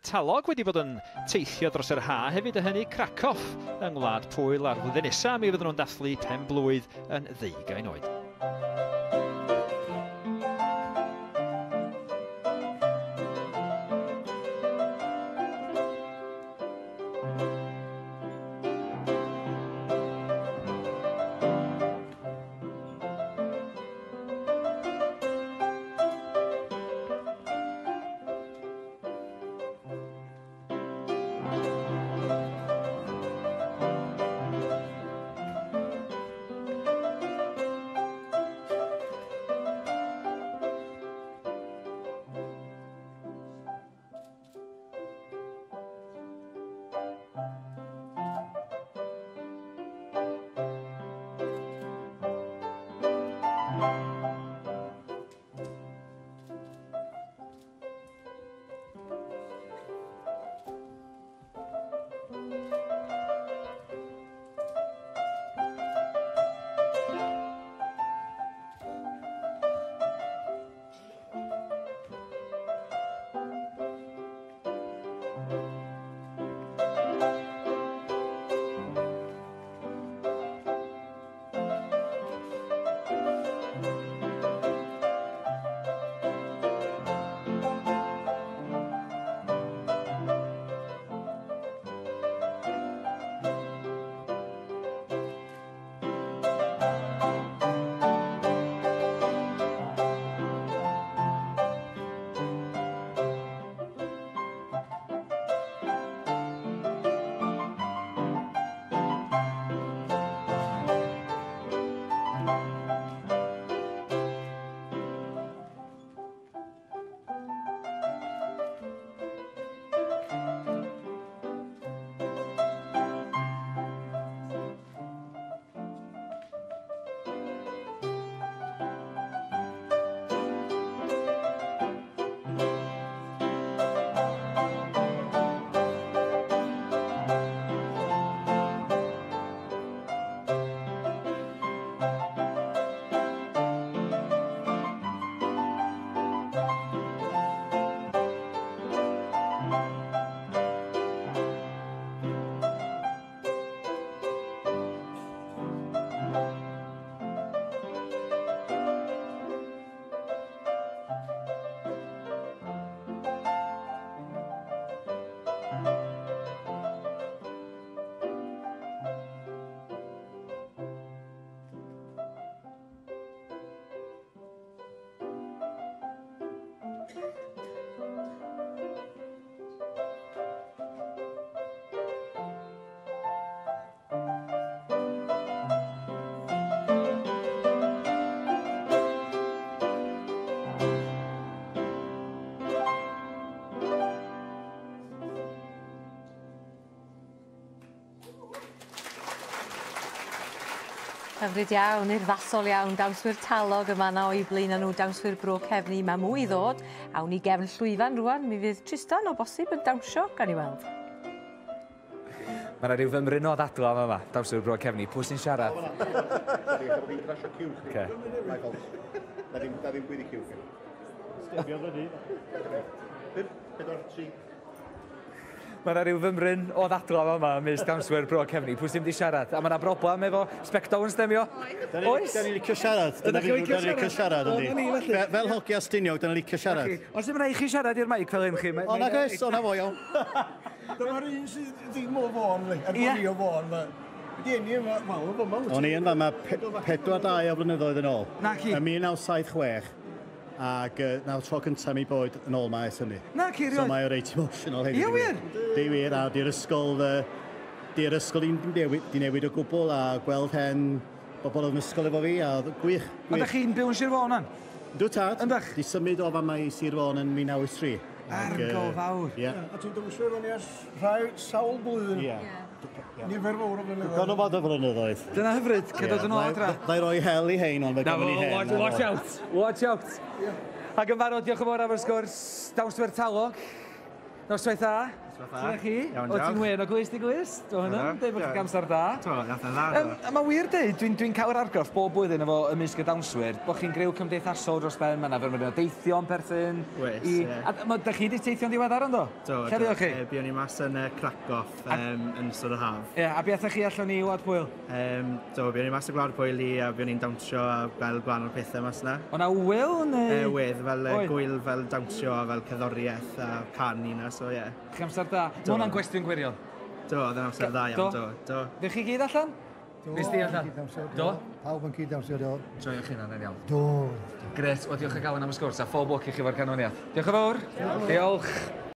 Talog wedi bod yn teithio dros yr ha hefyd, a hynny Krakow yng Ngwlad Pwyl, a'r flwyddyn nesaf mi fydden nhw'n dathlu pen-blwydd yn 20 oed. Hyfryd iawn, urddasol iawn, dawnswyr Talog yma na o'i blaen nhw, dawnswyr Bro Cefni, mae mwy i ddod. Awn ni gefn llwyfan rwan, mi fydd Tristan o bosib yn dawnsio, gan i weld. Mae yna rhyw fymryn o ddadla yma, dawnswyr Bro Cefni, pwy sy'n siarad? Okay. Na ddim gwyd i ciw. Stefio fyny. 5, 4, 3. Mae yna rhyw fymryn o ddadla yma ymysg dawnswyr Bro Cefni, pwy sy'n mynd i siarad? A mae yna broblem efo sbectol yn stemio? Oes? Da ni'n licio siarad. Da ni'n licio siarad, yndi. Fel hogia Stiniog, da ni'n licio siarad. Oes ddim rhaid chi siarad i'r maic fel hyn chi? O, nag oes, o na fo, iawn. Dyma'r un sydd ddim o Fôn, er bod ni o Fôn. Di enni yma, wel, o fama. O'n i yn fama 42 o flynyddoedd yn ôl. Na chi? Yn 1976. Ac na'r tro cyntaf mi bod yn ôl maes hynny. Na, ci, So mae o reit emotional hefyd. Ie, wir? Di wir, a di'r ysgol, di newid o gwbl a gweld hen bobl yn ysgol efo fi, a gwych, gwych. Ond chi yn byw yn Sir Fôn, an? Dw tad. Yndach? Di symud o fama i Sir Fôn yn 1983. Argol fawr. Ie. A ti'n dawnsio efo ni ers rhai sawl blwyddyn. Ie. Nifer fawr o flynyddoedd. Digon o fod o flynyddoedd. Dyna hyfryd, cyn dod yn ôl adra. Ddai roi hel i hein, ond fe gofyn i hen. Watch out, watch out. Ac yn barod, diolch yn fawr am y sgwrs, dawnswyr Talog. Noswaith dda. Noswaith dda. Sut ydych chi? Iawn, O, ti'n diolch. wen o glust i glust? Do hynny'n Do, deud bod do. chi'n amser da. Do, nath o'n dda, Um, Mae'n wir deud, dwi'n dwi cael yr argraff bob blwyddyn efo ymysg y dawnswyr, bod chi'n griw cymdeithasol dros ben, mae'n arfer mynd o deithio'n perthyn. Wes, i, ie. A ma, da chi wedi teithio'n ddiweddar ynddo? Do, Lle fuoch chi? Buon ni mas yn Krakow yn ystod yr haf. Ie, a beth chi allan ni i Wlad Pwyl? Do, buon ni mas y Gwlad Pwyl i a buon ni'n dawnsio a gweld gwahanol pethau mas yna. O na wyl neu? Wedd, fel Oedd. gwyl fel dawnsio a fel cerddoriaeth a canu na, so ie. Yeah. Chi amser da. Mae hwnna'n gwestiwn gwirion. Do, oedd yn amser dda iawn, do, do. Ddech chi gyd allan? Do, Nes di allan? cyd-dawnsio, Do? Pawb yn cyd-dawnsio, do. Joio'ch hunan yn iawn. Do. Gret, wel diolch o galon am y sgwrs a phob lwc i chi fo'r canlyniad. Diolch yn fawr. Diolch.